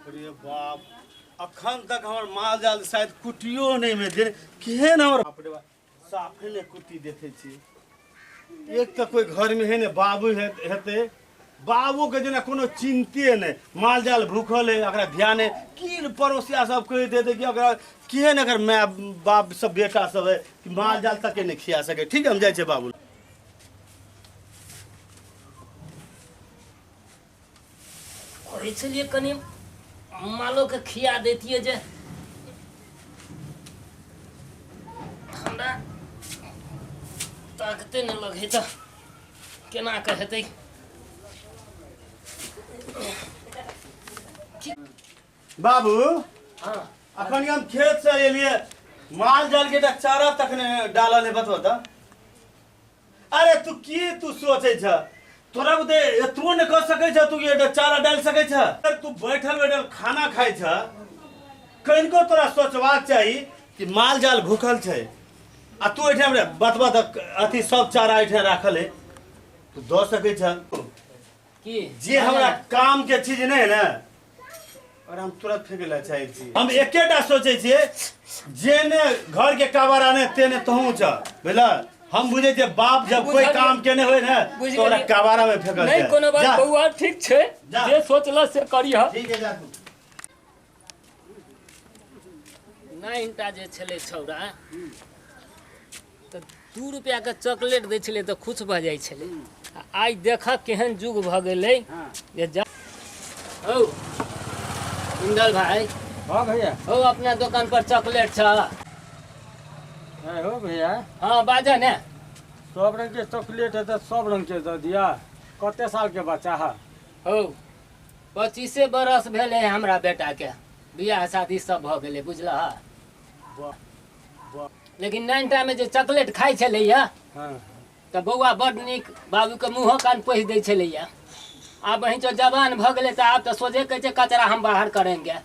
बाप रे बाप, अखन तक हमर माल जाल शायद कुटियो नहि मे जे केहन हमर, बाप रे बाप, साफे नहि कुट्टी देखै छी। एक तऽ कोइ घरमे है ने बाबू हेतै, बाबूके जेना कोनो चिन्ते नहि, माल जाल भूखल है एकरा ध्यान नहि। की पड़ोसिया सब कहैत हेतै कि एकरा केहन एकर माय बाप सब बेटा सब है कि माल जाल तक नहि खिया सकै। ठीक है, हम जाइ छियै बाबू। कहै छलियै कनि मालोके खिया दैतियै जे हमरा ताकते नहि लगै तऽ केना कऽ हेतै। बाबू। हाँ। अखन हम खेत से एलियै, माल जाल के एकटा चारा तक नहि डालल है, बतबऽ तऽ। अरे तू की तू सोचै छ, तोरा बुते एतबो नहि कऽ सकै छ तू कि एकटा चारा डालि सकै छ? अगर तू बैठल बैठल खाना खाइ छ, कनिको तोरा सोचबाक चाही कि माल जाल भूखल छै आ तू एहिठाम रे बतबा तऽ अथी सब चारा एहिठाम राखल है, तू दऽ सकै छ। की जे हमरा काम के चीज नहि है ने और हम तुरंत फेंक ला चाहे छी। हम एकेटा सोचै छियै, जे ने घर के कबाड़ा ने तेने तहूँ छ, बुझल? हम बुझै छियै बाप जब कोई बुझलियै। काम केने होय ने बुझि तो ओकरा गेलियै। कबाड़ा में फेंकल नहीं जाय। कोनो बात जा। बौआ, ठीक छै। जा। जे सोचल से करिह। ठीक है, जा तू। नाइनटा जे छलै छौड़ा तऽ 2 रुपैआके चॉकलेट दै छलै तऽ खुश भऽ जाइ छलै। आ आइ देखऽ केहन युग भऽ गेलै जे जा हौ इंदल भाई। हाँ भैया। हौ, अपना दोकान पर चॉकलेट छ? है हो भैया। हाँ, बाजऽ ने। सब रंग के चॉकलेट है तऽ सब रंग के दऽ दिया। कते साल के बच्चा है? हौ, 25 बरस भेलै हमरा बेटाके, बियाह शादी सब भऽ गेलै, बुझलह? लेकिन नाइनटामे जे चॉकलेट खाइ छलैया तऽ बौआ बड्ड नीक बाबूके मुँहो कान पोछि दै छलैया। आब वहीं जो जवान भऽ गेलै तऽ आब तऽ सोझे कहै छै कचरा हम बाहर करेंगे।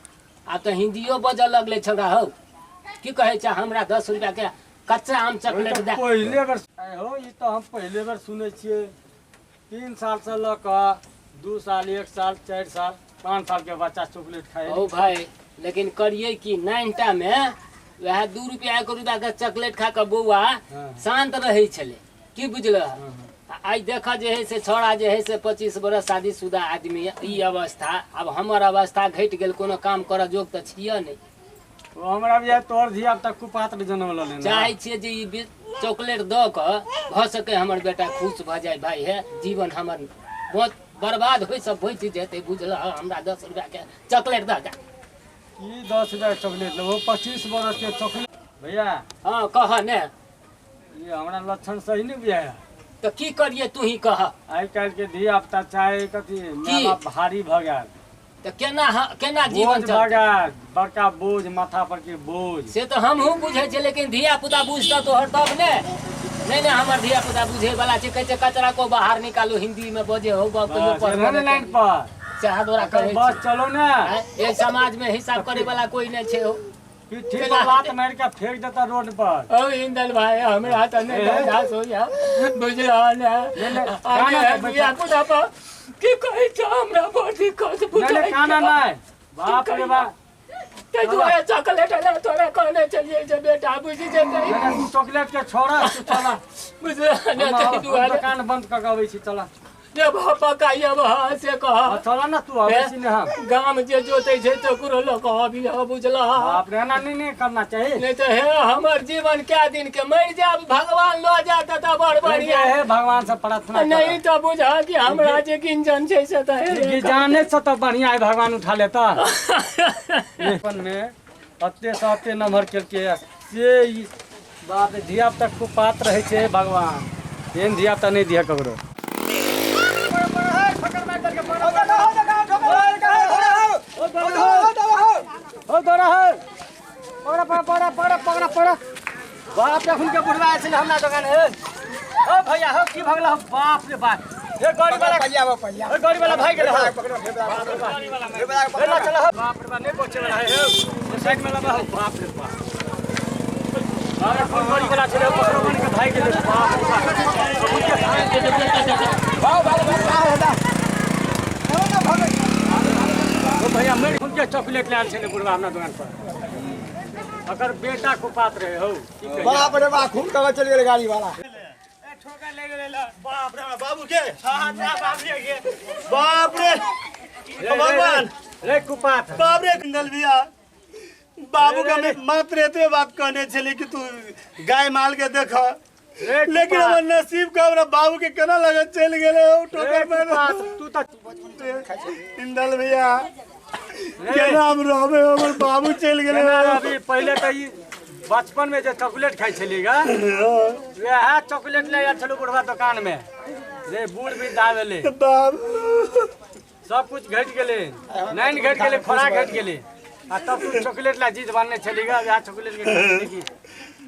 आब तऽ हिन्दियो बजऽ लगलै छौड़ा। हौ, की कहै छै, हमरा 10 रुपैआके कच्चा आम चॉकलेट दे। पहिले बेर हो ई तऽ हम पहिले बेर सुनै छियै। 3 साल से लऽ कऽ 2 साल, 1 साल, 4 साल, 5 साल के बच्चा चॉकलेट खाए। ओ भाई, लेकिन करिए कि नाइनटा में वएह 2 रुपया 1 रुपया के चॉकलेट खा कऽ बौआ शांत रहै छलै, की बुझल? आइ देख जे है से छौड़ा जे है से 25 बरस शादीशुदा आदमी ई अवस्था। आब हमर अवस्था घटि गेल, कोनो काम करऽ जोग तऽ छियै नहि। ओ हमरा भी तोहर धिया पुता कुपात्र जन्म लेने। चाहै छियै जे ई चॉकलेट दऽ कऽ भऽ सके हमर बेटा खुश भऽ जाय। भाई हे, जीवन हमर बहुत बर्बाद होइ सब बचि जेतै, बुझल? हमरा 10 रुपया के चॉकलेट दऽ जा। की 10 रुपया के चॉकलेट लेबो? 25 बरस के चॉकलेट भैया। हाँ, कह ने। ये हमरा लक्षण सही नहीं बुझाया। तऽ की करिए, तू ही कह। आइ काल्हि के धिया पुता चाहे कथी माय बाप भारी भऽ गेल। तऽ केना केना जीवन बोझ भऽ गेल, बड़का बोझ माथा पर के बोझ। से तऽ हमहूँ बुझै छियै, लेकिन धिया पुता बुझतऽ तोहर तब ने। नहि नहि, हमर धिया पुता बुझे वाला छै, कहै छै कचरा को बाहर निकालो, हिंदी में बजे हो बाप, कहियो पढ़बो नहि लाइन पर सएह तोरा कहै बस चलो ने। एहि समाज में हिसाब करे वाला कोई नहि छै हो। पीठी पर लात मारि के फेंक देता रोड पर। ओ इंदल भाई, हमरा तऽ नहि बर्दाश्त होइया, बुझल ने? धिया पुता पर की कहै छ, हमरा बड़ दिक्कत बुझाइ। काना नहि, बाप रे बाप। ताहि दुआरे चॉकलेट ला तोरा कहने छलियै जे बेटा बुझि जेतै। तू चॉकलेट के छोड़ा, तू चला। बुझल ने? ताहि दुआरे दुकान बंद कऽ के अबै छी, चला। जे पापा कहिया बहा से कह। चल ना तू, अबै छी ने हम। गाम जे जोतै छै तकरो लऽ कऽ अबिह, बुझलह? बाप रे, एना नहीं नहीं करना चाहिए। नहीं तो हे हमर जीवन क्या दिन के मरि जाब, भगवान लऽ जात तऽ बड़ बढ़िया। हे भगवान से प्रार्थना नहीं तो बुझा कि हमरा जे गिंजन छै से तऽ हे जाने से तऽ बढ़िया है, भगवान उठा लेता। अपन में अते से अते नम्हर केलकै से ई बाप रे, धिया पुता खूब पात रहै छै भगवान, एहन धिया पुता नहि दिअ ककरो। बाप रे, हुनके बुढ़वा आयल छलै हमरा दोकान। हे ओ भैया हो, की भगला हो? बाप रे बाप, हे गाड़ी वाला, हे गाड़ी वाला भाग गेलै हो। हे ला चला हो। बाप रे बाप, नहि पहुँचे वाला है हो, साइड में लगा हो। बाप रे बाप, अरे कोन गाड़ी वाला छलै, पकड़ो बन के भाग गेलै। बाप रे बाप, ओ भैया मरि के चॉकलेट लायल छलै बुढ़वा हमरा दुकान पर। अकर बेटा कुपात रहे हौ की कहियै। बाप रे बाप, खून कहाँ चलि गेलै गाड़ी वाला। बाप रे, हमरा बाबू के बाप रे। रे, भगवान। रे कुपात। बाप रे किंदल भैया, बाबू के हम मात्र एतबे बात कहने छलियै कि तू गाय माल के देख, रे लेकिन कुपात, हमर नसीब के हमरा बाबू के केना लगन चलि गेलै हौ रे ठोकर कुपात, मार। तू तऽ इंदल भैया, केना हम रहबै? हमर बाबू चलि गेलै। केना रहबी? पहिले तऽ ई बचपन में जे चॉकलेट खाइ छलियै गा, वएह चॉकलेट ले आयल छलू बुढ़वा दुकान में रे। बूढ़ वृद्ध भेलै। बाबू। सब कुछ घटि गेलै, नैन घटि गेलै, खोराक घटि गेलै, आ तब तू चॉकलेट ला जीत बान्हने छली गा, वएह चॉकलेट के खाइ छली।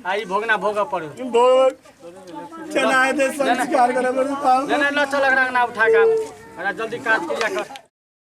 आ ई भोगना भोगऽ पड़ू। भोग चना दे, संस्कार करे बाबू। नहीं नहीं, चल, अगला अंगना उठा के एकरा जल्दी काज क्रिया कर।